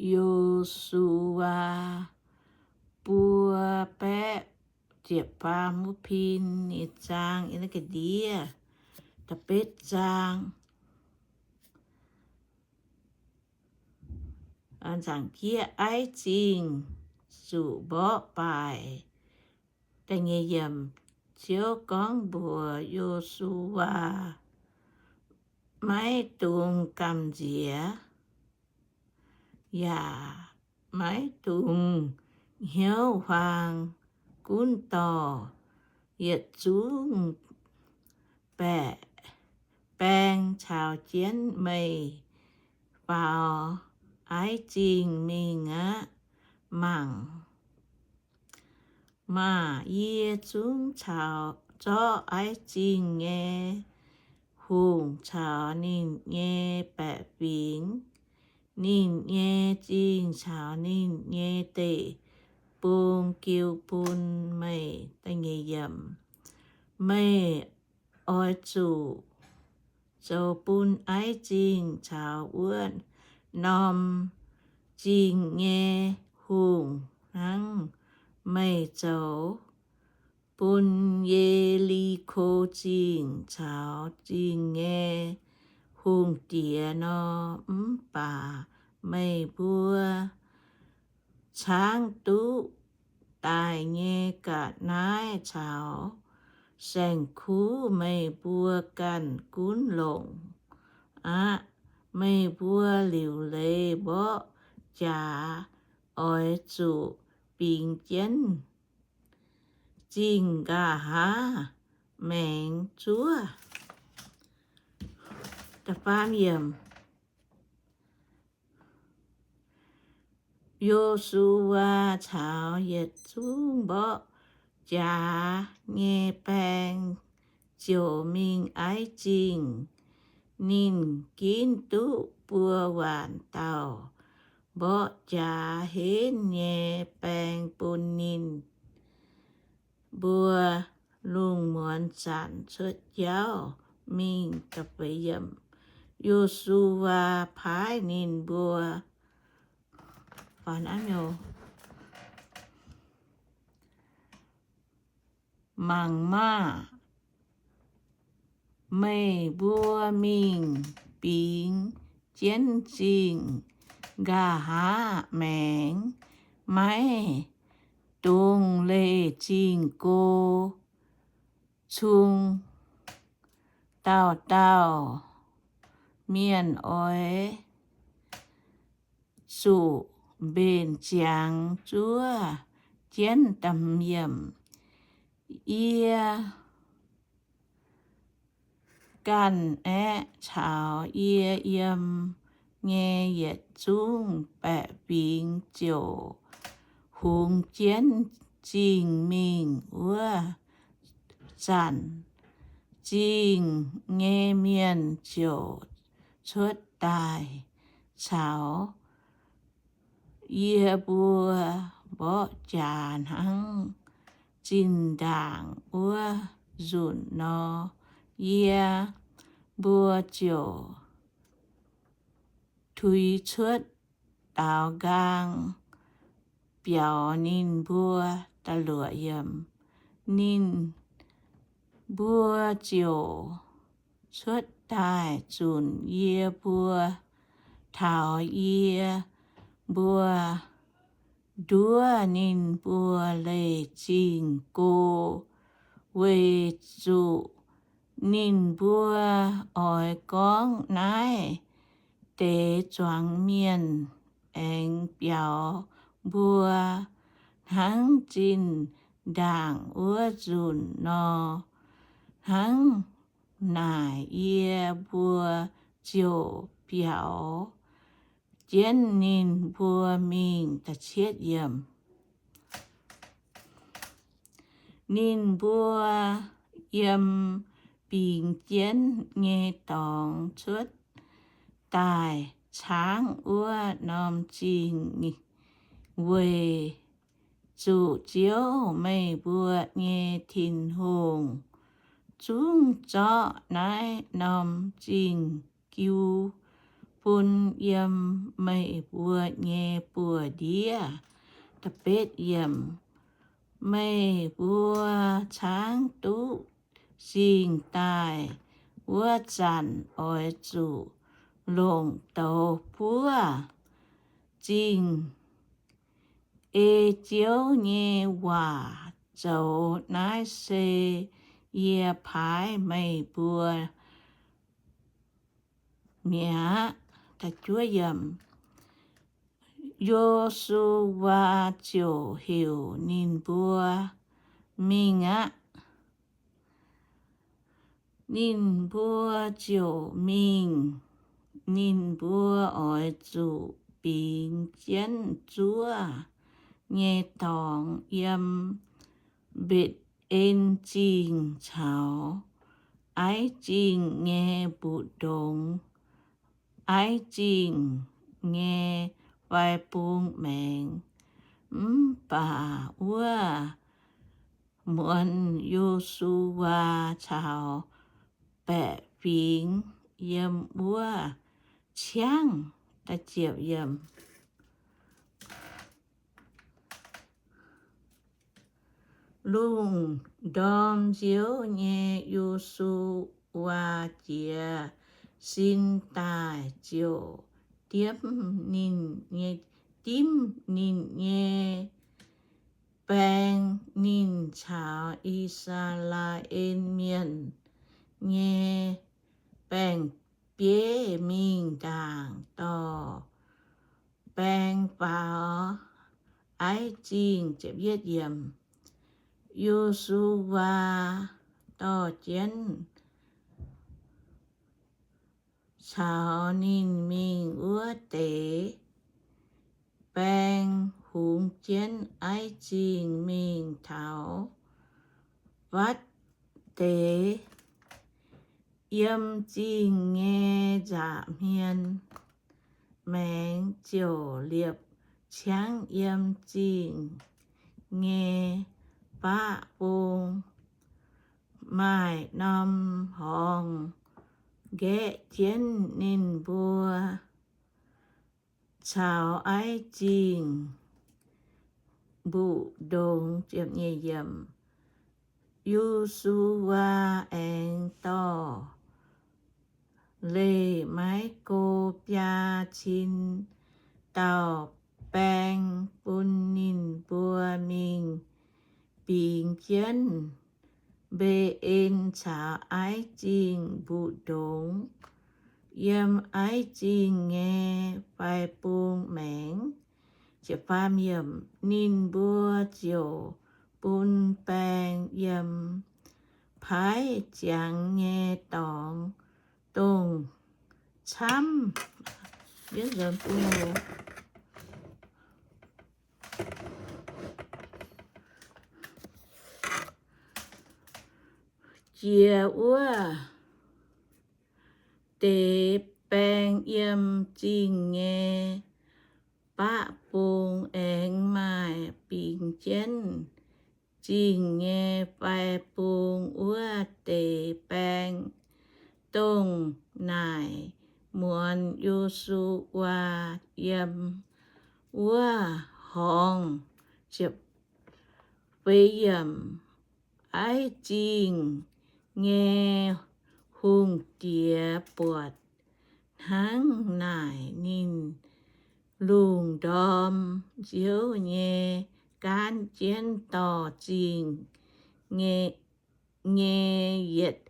Yo^su^waa buo baeqv ziepc faam wuov pin nyei zaang, yie naaiv ga'ndiev da'betv zaang. Zaangc jieqv, Aiv Zingh zuqc mborqv baaic. Ziouv gorngv mbuox Yo^su^waa, Maiv dungx gamh nziex, yaac maiv dungx hnyouv huaang. Gunv dorh yietc zungv baeqc baeng caux jienv meih faaux Aiv Zingh mingh aqv. Mangc maah! Yie zungv caux, zorqv Aiv Zingh nyei hungh caux ninh nyei baeqc fingx, ninh nyei zingh caux ninh nyei deic-bung jiu bun meih. Meih oix zuqc zoux bun Aiv Zingh caux wuov norm zingh nyei hungh hnangv meih zoux bun Ye^li^ko Zingh caux zingh nyei hungh diex nor. Mv baac meih mbuo caangv duqv daaih nyei ga'naaiv caux saeng-kuv meih mbuo ganh gunv longc aqv. Meih mbuo liuc leiz mborqv jaax oix zuqc bingx jienv zingh nqa'haav maengx zuov. Yo^su^waa caux yietc zungv mborqv jaax nyei baeng ziouc mingh Aiv Zingh. Ninh ginv duqv buo waanc dauh mborqv jaax henv nyei baeng bun ninh mbuo. Lungh muonz zanc cuotv jauv mingh. Yo^su^waa paaiv ninh mbuo Mangc maah! Meih mbuo mingh bingx jienv zingh nqa'haav maengx, maiv dungx leih zingh go cung. Dauh dauh mienh oix zuqc mbenc ziangx zuov jienv. Yie ganh aeqv, caux yie yiem nyei yietc zungv baeqc fingx ziouc hungx jienv zingh mingh. Wuov zanc zingh nyei mienh ziouc cuotv daaih caux yie mbuo mborqv jaax hnangv zinh ndaangc wuov nzunc nor. Yie mbuo ziouc tuix cuotv daaux nqaang biaux ninh mbuo. Ninh mbuo ziouc cuotv daaih zunc yie mbuo taux yie mbuo nduov ninh mbuo leih zingh go, weic zuqc ninh mbuo oix gorngv, Naaiv deix zuangx mienh aengx biaux mbuo hnangv zinh ndaangc wuov nzunc nor. Hnangv naaic yie mbuo ziouc biaux jienv ninh mbuo mingh. Ninh mbuo yiem bingx jienv nyei dorngx cuotv daaih caangv wuov norm zingh, weic zuqc Ziouv, meih mbuo nyei Tin-Hungh, zungv zorqv naaiv norm zingh jiu bun yiem meih mbuo nyei buoz-ndiev. Meih mbuo caangv duqv zingh daaih wuov zanc oix zuqc longc douz buov zingh ei Ziouv nyei waac zoux. Naaiv se yie paaiv meih mbuo mi'aqv. Yo^su^waa ziouc heuc ninh mbuo mingh aqv. Ninh mbuo ziouc mingh. Ninh mbuo oix zuqc bingx jienv zuov nyei dorngx yiem Mbetc^en Zingh caux Aiv Zingh nyei mbu'ndongx, Aiv Zingh nyei fai bung maengx. Mv baac wuov muonz Yo^su^waa caux baeqc fingx yiem wuov ciangv. Lungh ndorm nziouv nyei Yo^su^waa jiez sin daaih ziouc dimv ninh nyei, dimv ninh nyei baeng. Ninh caux I^saa^laa^en Mienh nyei baeng-bieiv mingh ndaangc dorh baeng faaux Aiv Zingh. Yo^su^waa dorh jienv caux ninh mingh wuov deix baeng hungx jienv Aiv Zingh mingh taux fatv deix. Yiem zingh nyei nza'hmien maengx ziouc liepc ciangv yiem zingh nyei baqv bung. Maaih norm horngz nqaeqv jienv ninh mbuo caux Aiv Zingh mbu'ndongx. Yo^su^waa aengx dorh leih maiv go biaa cin dauh baeng bun ninh mbuo mingh bingx jienv Mbe^en caux Aiv Zingh mbu'ndongx, yiem Aiv Zingh nyei fai bung maengx. Ninh mbuo ziouc bun baeng yiem paaiv ziangx nyei dorngx, dongh camv jiex wuov deix baeng yiem zingh nyei baqv bung. Aengx maaih bingx jienv zingh nyei fai bung wuov deix baeng, dongh naaic muonz Yo^su^waa yiem wuov horngz. Feix yiemc. Aiv Zingh nyei hungh diex buatc hnangv naaic, ninh lungh ndorm nziouv nyei gaanv jienv dorh zingh nyei yietc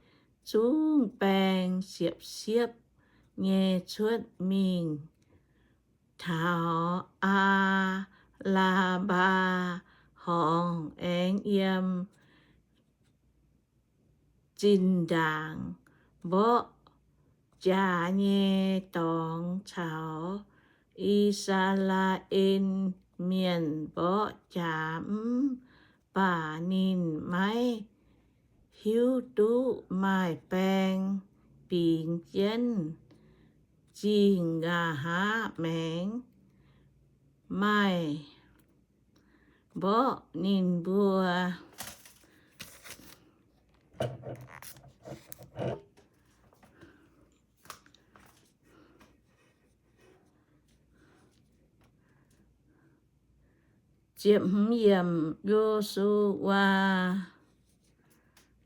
zungv baeng siepv-siepv nyei cuotv mingh taux Aa^laa^mbaa Horngz, aengx yiem zinh ndaangc mborqv jaax nyei dorngx caux I^saa^laa^en Mienh mborqv jaax. Mv baac ninh maiv hiuv duqv maaih baeng bingx jienv zingh nqa'haav maengx, maaih mborqv ninh mbuo. Ziepc hmz yiemc. Yo^su^waa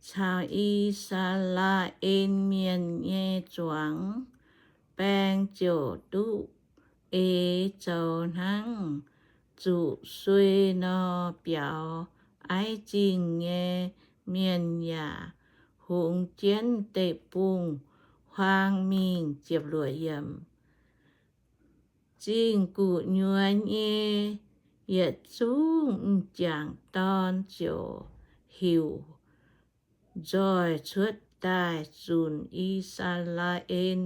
caux I^saa^laa^en Mienh nyei zuangx baeng ziouc duqv eix zoux hnangv zuqc suei nor, biaux Aiv Zingh nyei mienh yaac hungx jienv deic-bung-huaang mingh. Zingh gu'nyuoz nyei yietc zungv m'jangc dorn ziouc heuc nzoih cuotv daaih zunc I^saa^laa^en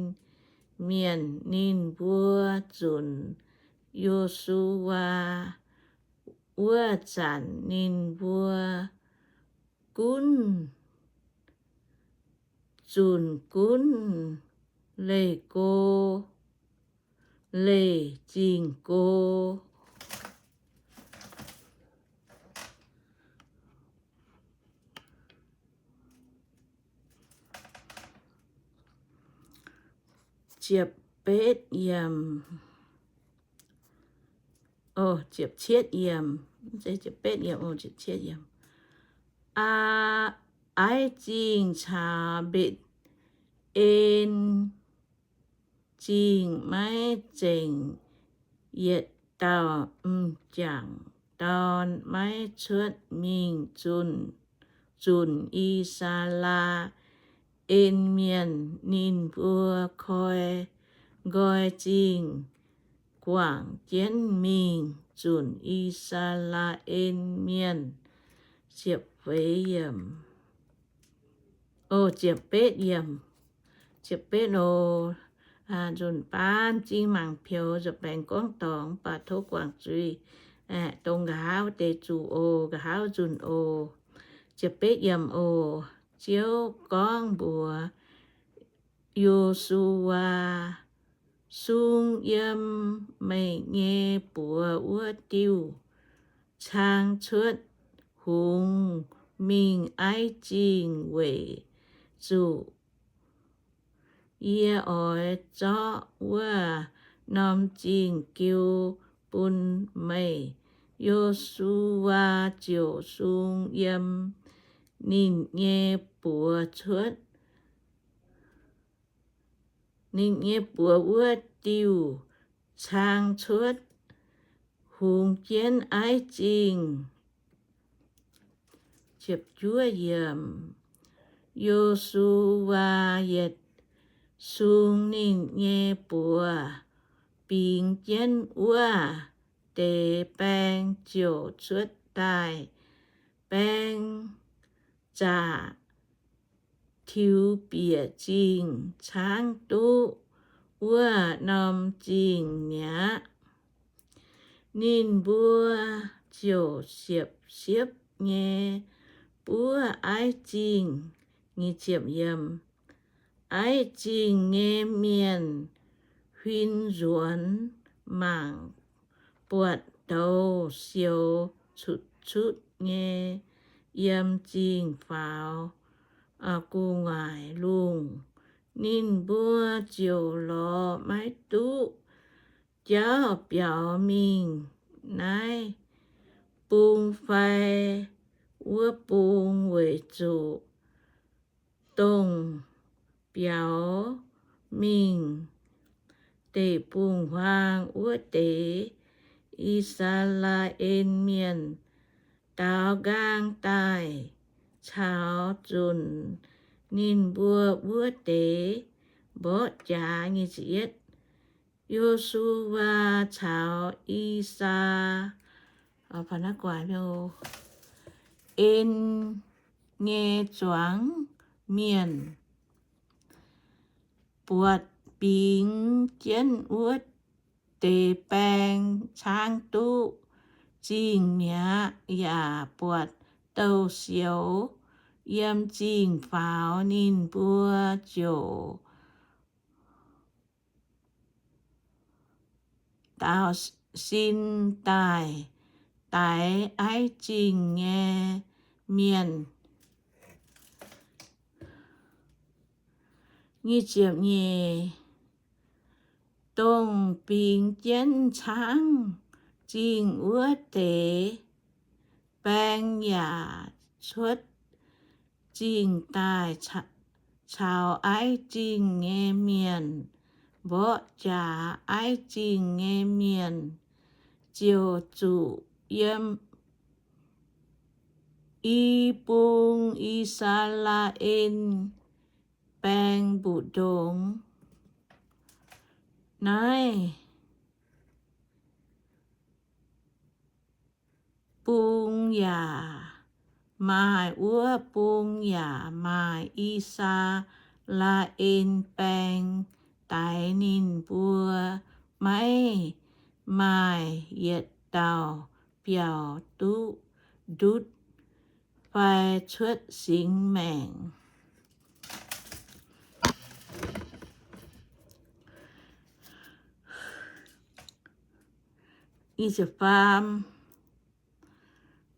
Mienh. Ninh mbuo zunc Yo^su^waa wuov zanc ninh mbuo gunv, zunc gunv leih go, leih zingh go. Ziepc betv yiemc, o, ziepc cietv yiemc, mv zeiz ziepc betv yiemc, o, ziepc cietv yiemc. Aa, Aiv Zingh caux Mbetc^en Zingh maiv zengc yietc dauh m'jangc dorn maiv cuotv mingh zunc, zunc I^saa^laa^en Mienh. Ninh mbuo koi nqoi zingh guangc jienv mingh zunc I^saa^laa^en Mienh. Ziepc feix yiemc, o, ziepc betv yiemc. Ziepc betv, o, nzunc baan m'zing mangc peux nza'baengx gorngv dorngc, mv baac tov guangc zuiz, dongh nqa'haav deix zuqc oc, nqa'haav nzunc oc. Ziepc betv yiemc, o. Ziouv gorngv mbuox Yo^su^waa, Sung yiem meih nyei buoz wuov diuh cang cuotv hungx mingh Aiv Zingh weic zuqc yie oix zorqv wuov norm zingh jiu bun meih. Yo^su^waa ziouc sung yiem ninh nyei buoz cuotv, ninh nyei buoz wuov diuh cang cuotv hungx jienv Aiv Zingh. Yo^su^waa yietc sung ninh nyei buoz bingx jienv wuov deix baeng ziouc cuotv daaih. Baeng zaqc tiux bieqc zingh caangv duqv wuov norm zingh mi'aqv. Ninh mbuo ziouc siepv-siepv nyei buov Aiv Zingh. Aiv Zingh nyei mienh huin nzuonx mangc, buatc douz sioux cutv-cutv nyei yiem zingh faaux gu'nguaaic lungh. Ninh mbuo ziouc lorz maiv duqv jauv biaux mingh naaiv bung fai wuov bung, weic zuqc dongh biaux mingh deic-bung-huaang wuov deix I^saa^laa^en Mienh daaux nqaang daaih caux zunc ninh mbuo wuov deix mborqv jaax. Yo^su^waa caux I^saa, en nyei zuangx mienh buatc bingx jienv wuov deix baeng caangv duqv zingh mi'aqv, yaac buatc douz sioux yiem zingh faaux. Ninh mbuo ziouc daaux sin daaih daix Aiv Zingh nyei mienh. Dongh bingx jienv caangv zingh wuov deix. Baeng yaac cuotv zingh daaih caux Aiv Zingh nyei mienh mborqv jaax. Aiv Zingh nyei mienh ziouc zuqc yiem i bung I^saa^laa^en Baeng mbu'ndongx. Naaiv bung yaac maaih, wuov bung yaac maaih. I^saa^laa^en Baeng daix ninh mbuo maiv maaih yietc dauh biaux duqv ndutv fai cuotv singx maengc.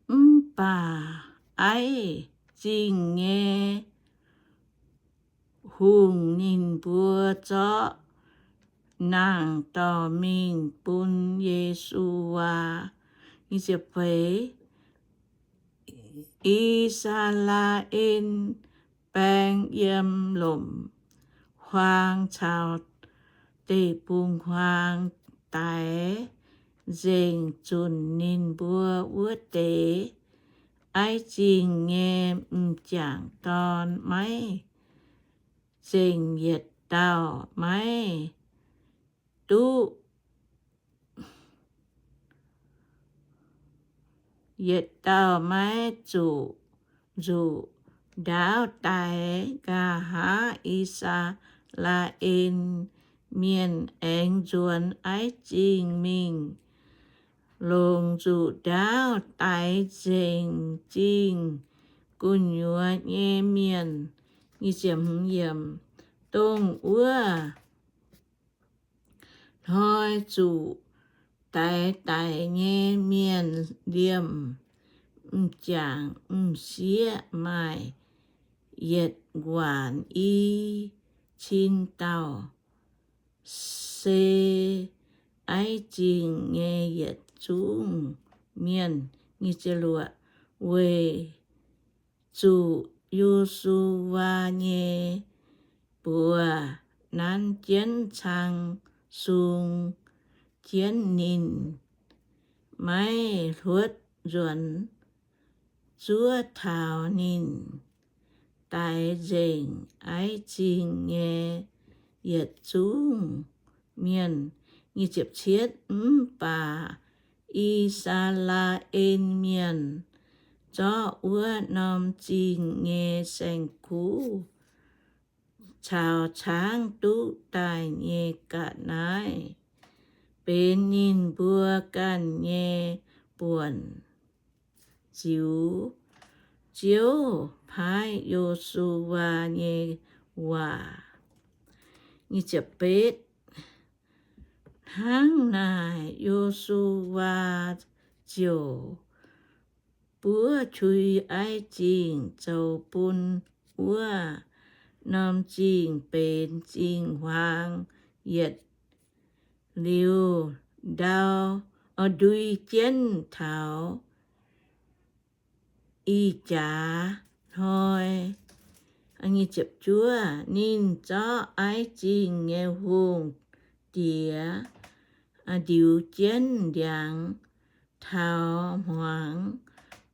Mv baac Aiv Zingh nyei hungh ninh mbuo zorqv nangh dorh mingh bun Yesu waa. I^saa^laa^en Baeng yiem lomc huaang caux deic-bung-huaang daix nzengc zunc ninh mbuo wuov deix Aiv Zingh nyei m'jangc dorn, maiv nzengc yietc dauh, maiv duqv yietc dauh maiv zuqc nzuqc ndaauv daix. Nqa'haav I^saa^laa^en Mienh aengx nzuonx Aiv Zingh mingh, longc nzuqc ndaauv daix nzengc zingh gu'nyuoz nyei mienh. Dongh wuov hnoi zuqc daix daic nyei mienh liemh m'jangc m'sieqv maaih yietc waanc i cin dauh, se Aiv Zingh nyei yietc zungv mienh. Weic zuqc Yo^su^waa nyei buoz nanv jienv cang sung jienv ninh, maiv hluotv nzuonx. Zuov taux ninh daix nzengc Aiv Zingh nyei yietc zungv mienh. Mv baac I^saa^laa^en Mienh zorqv wuov norm zingh nyei saeng-kuv caux caangv duqv daaih nyei ga'naaiv benx ninh mbuo ganh nyei buonc. Ziux Ziouv paaiv Yo^su^waa nyei waac. Hnangv naaic, Yo^su^waa ziouc buov qui Aiv Zingh zoux bun wuov norm zingh benx zingh huaang yietc liuz ndau, ndui jienv taux ih jaax hnoi. Ninh zorqv Aiv Zingh nyei hungh diex ndiux jienv ndiangx taux hmuangx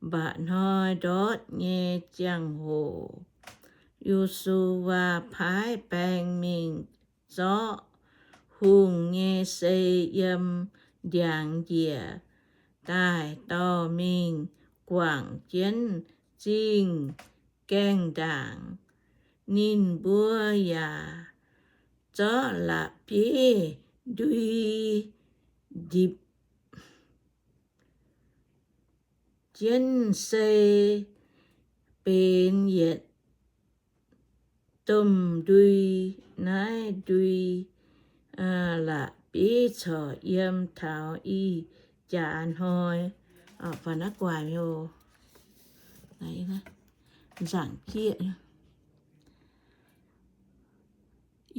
mba'hnoi ndortv nyei ziangh hoc, Yo^su^waa paaiv baeng mingh zorqv hungh nyei sei yiem ndiangx njiec daaih dorh mingh guangc jienv zingh gaengh ndaangc. Ninh mbuo yaac zorqv la'bieiv ndui ndipc jienv sei benx yietc domh ndui. Naaiv ndui la'bieiv corc yiem taux ih jaax hnoi.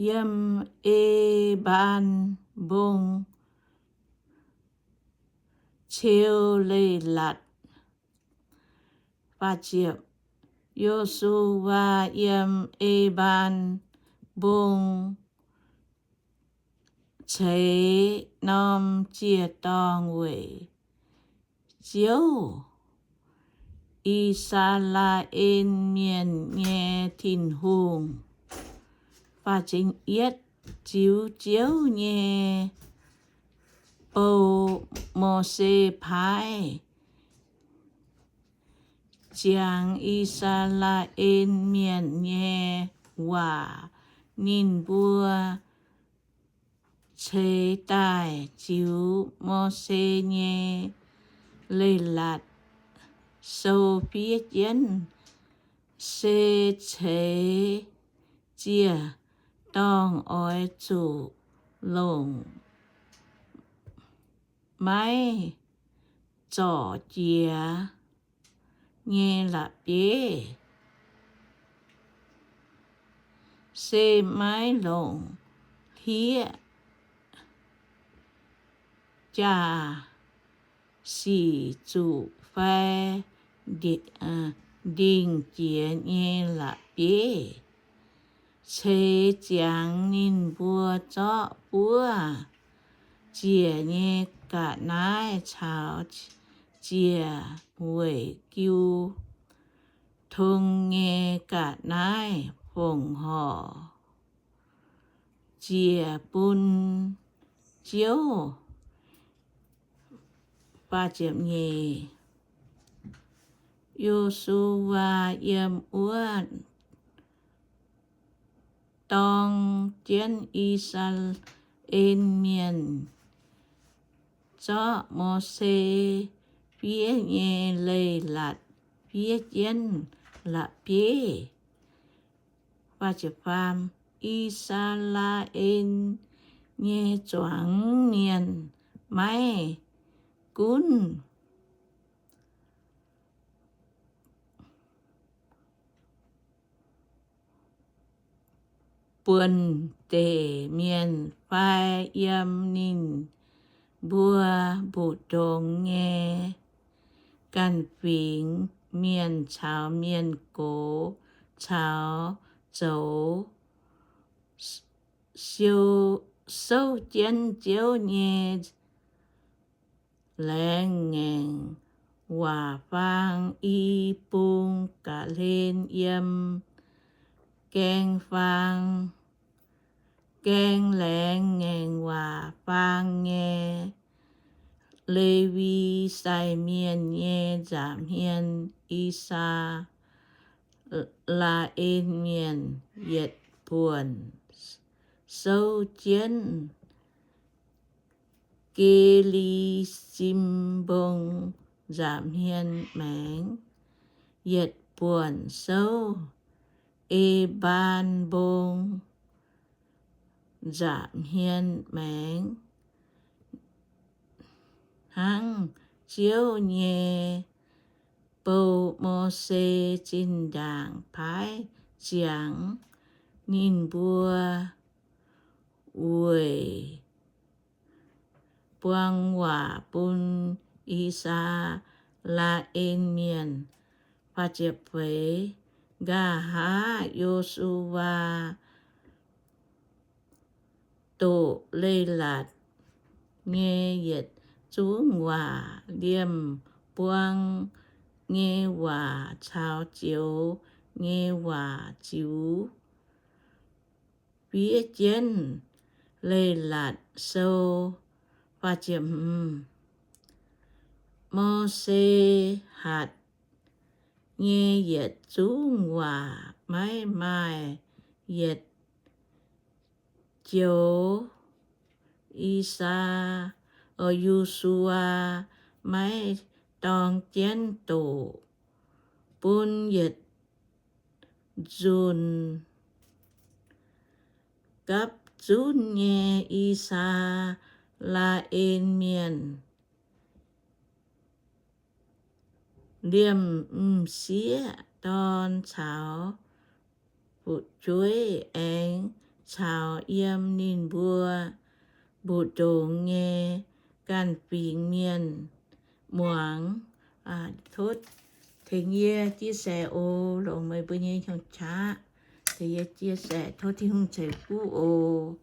Yiem E^mbaan Mbong. teu leiz-latc. Yo^su^waa yiem E^mbaan Mbong ceix norm ziec-dorngh weic Ziouv, I^saa^laa^en Mienh, nyei Tin-Hungh. Ziux Ziouv nyei bou, Mose paaiv ziangx I^saa^laa^en Mienh nyei waac. Ninh mbuo ceix daaih ziux Mose nyei Leiz-Latc Sou fiev jienv, se ceix ziec-dorngh oix zuqc longc maiv zorc jiex nyei la'bieiv, se maiv longc hlieqv jaa-sic zuqc fai ndingc jiex nyei la'bieiv. Ceix ziangx ninh mbuo zorqv buov ziec nyei ga'naaiv caux ziec weic jiu tong nyei ga'naaiv fongc horc ziec bun Ziouv. Yo^su^waa yiem wuov dorng jienv I^saa^laa^en Mienh zorqv Mose fiev nyei Leiz-Latc fiev jienv la'bieiv. I^saa^laa^en nyei zuangx mienh maiv gunv buonc deic mienh fai yiem ninh mbuo mbu'ndongx nyei ganh fingx mienh caux mienh gox caux zoux siou souv jienv Ziouv nyei laengz ngaengc waac faang i bung ga'hlen yiem gaeng faang, gaeng laengz ngaengc waac faang nyei Lewi sai mienh nyei nza'hmien. I^saa^laa^en Mienh yietc buonc souv jienv Ge^li^sim Mbong nza'hmien maengx, yietc buonc souv E^mbaan Mbong nza'hmien maengx, hnangv Ziouv nyei bou, Mose, zinh ndaangc paaiv ziangx ninh mbuo weic buang waac bun I^saa^laa^en Mienh. Nqa'haav Yo^su^waa doqc Leiz-Latc nyei yietc zungv waac, liemh buang nyei waac caux zioux nyei waac ziux fiev jienv Leiz-Latc Sou. Mose hatc nyei yietc zungv waac maiv maaih yietc joux I^saa, Yo^su^waa maiv dorng jienv doqc bun yietc nzunc gapv zunv nyei I^saa^laa^en Mienh. Liemh m'sieqv dorn caux fu'jueiv aengx caux yiem ninh mbuo mbu'ndongx nyei ganh fingx mienh muangx. Tov tengx yie chia sẻ oc, longc meih mbuo nyei hnyouv qaqv tengx yie chia sẻ. Tov Tin-Hungh ceix fuqv oc.